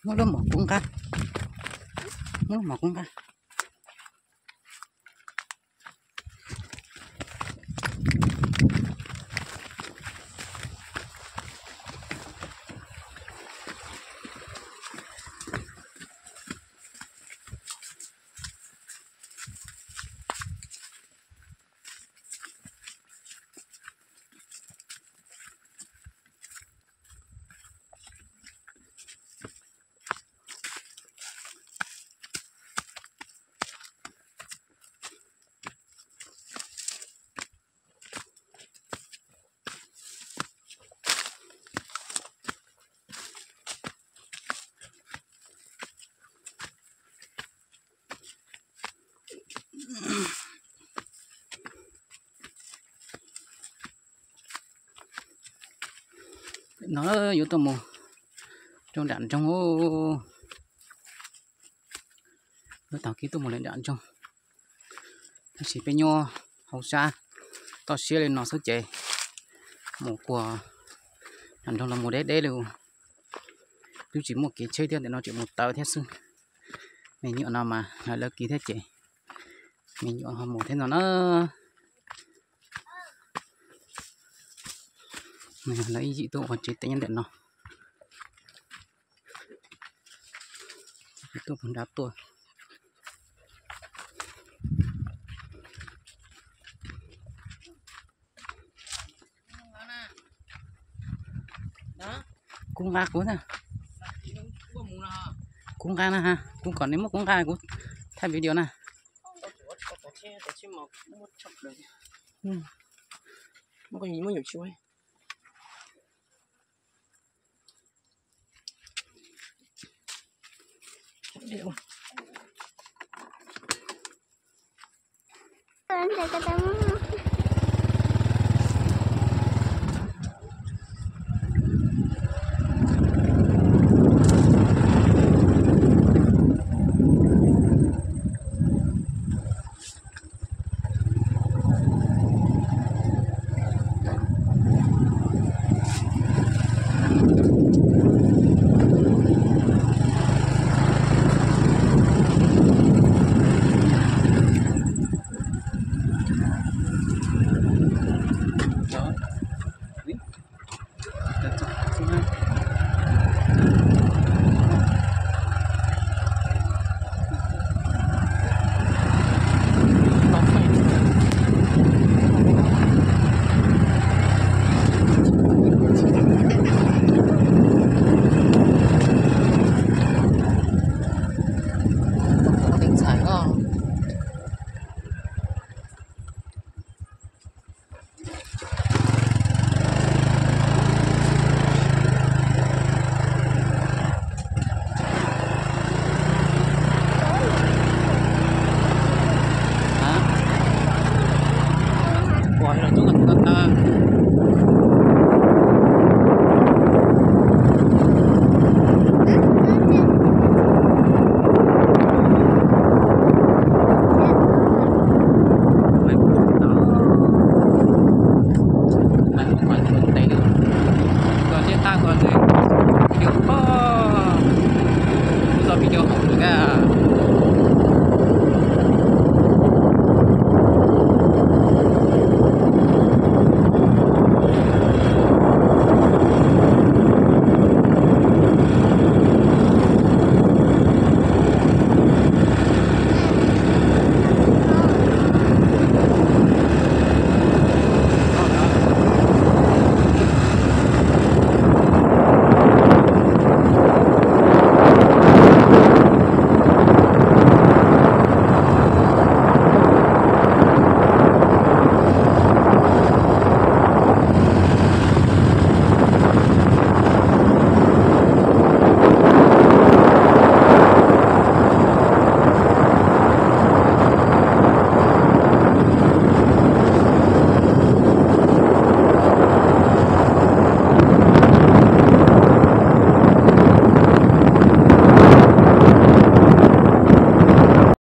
Muab lub mom kub nqab, muab lub mom kub nqab. No yuav tuaj mus rau nram nroog. Yuav taug kev tuaj mus lawm nram nroog, tab sis peb nyob hauv sab toj siab li no xwb ces mus puag nram nroog los mus deb deb li. Twb tsis muaj kev tsheb thiab, ntawm no tseem mus taw thiab xwb. Me nyuam no mas lawv lawv kev thiab ces me nyuam ho mus thiab no na. Lawv ib yim tuaj ua tsev tev nyob ntawm no. Tuaj puag nrad tuaj. Kub nqa kuv na. Kub nqa na ha, kuv kom neb muab kub nqa kuv thaij video na.